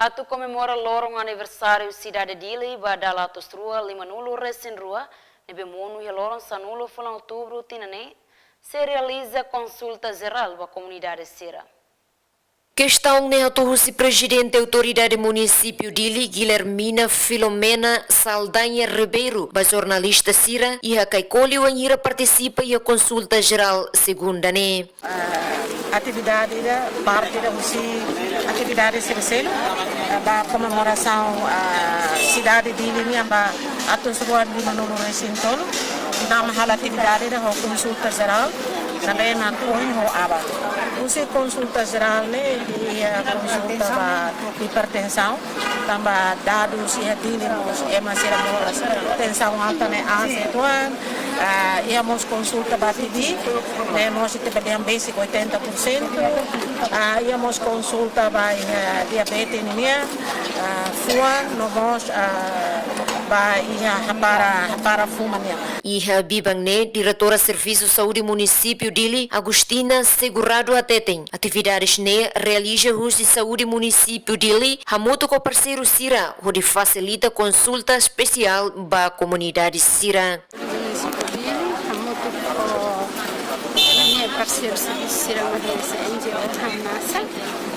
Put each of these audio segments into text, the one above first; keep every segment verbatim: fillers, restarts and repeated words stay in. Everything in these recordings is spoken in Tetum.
Atu komemora loron aniversáriu sidade Dili ba dala atus rua lima-nulu resin rua, ne'ebé monu iha loron sanulu fulan Outubru tinan ne'e, sei realiza konsulta jerál ba komunidade sira. Kestaun ne'e hato'o husi Prezidente Autoridade Munisípiu Dili, Guilhermina Filomena Saldanha Ribeiro, ba jornalista sira iha Caicoli wainhira partisipa iha konsulta jerál segunda ne'e. Ah, atividade ida, parte ida husi atividade sira seluk, ah, ba komemorasaun, ah, sidade Dili nian ba atus rua lima-nulu resin tolu. Entaun halo atividade ida ho konsulta jerál, ne'ebé mak ohin ho aban. Husi konsulta jerál ne'e, iha konsulta ba hipertensaun, tanba dadus iha Dili mós ema sira moras tensaun alta ne'e aas uitoan, ah, iha mós konsulta ba T B, ne'e mós ita bele dehan besik oitenta por cento, ah, iha mós konsulta ba iha diabetes nian, ah, fuan, no mós, ah, ba iha hapara, hapara fuma nian. Iha biban ne'e, Diretora Servisu Saúde Munisípiu Dili, Agostina Segurado hateten, atividades ne'e realiza husi Saúde Munisípiu Dili, hamutuk ho parseiru sira, hodi fasilita konsulta espesiál ba komunidade sira. Munisípiu Dili, hamutuk ho ninia parseiru sira, sira mak N G O Hamnasa,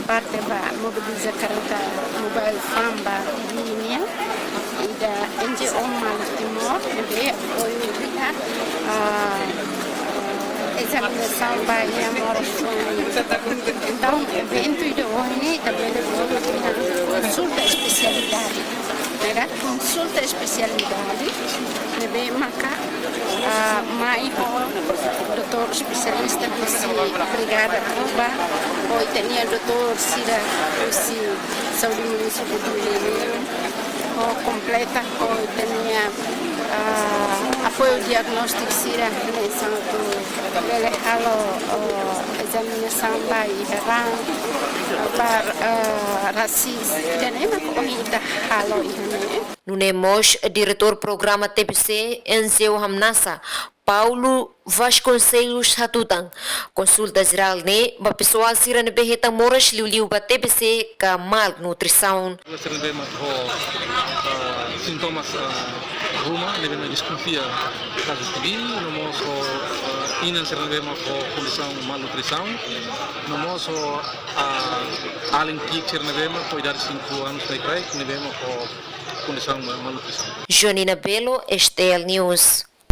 parte ba mobiliza kareta mobile van ba Dili nian, ida N G O Malu Timor, ne'ebé apoiu ida, ah, ezaminasaun ba iha moras fuan. Entaun, eventu ida ohin ne'e, ita bele bolu konsulta espesialidade. Ne'e konsulta espesialidade, ne'ebé maka, ah, mai ho doutór espesialista husi Brigada Cuba, ho ita-nia doutór sira husi Saúde Munisípiu Dili, ho kompleta ho ita-nia, ah, apoiu diagnóstiku sira, hanesan atu bele halo, oh, ezaminasaun ba iha raan, ba, ah, rasis, ida-ne'e mak ohin ita halo iha ne'e. Nune'e mós, Diretór Programa T B C, N G O Hamnasa, Paulo Vasconcelos hatutan, konsulta jerál ne'e ba pesoál sira ne'ebé hetan moras liuliu ba T B C ka malnutrisaun. Sira ne'ebé mak ho, ah, sintomas, ah, ruma, ne'ebé mak deskonfia kazu T B, no mós ho, ah, inan sira ne'ebé mak ho kondisaun malnutrisaun, no mós ho, ah, alin ki'ik sira ne'ebé mak ho idade cinco anos mai kraik, ne'ebé mak ho kondisaun ma-, malnutrisaun. Joanina Belo, S T L News.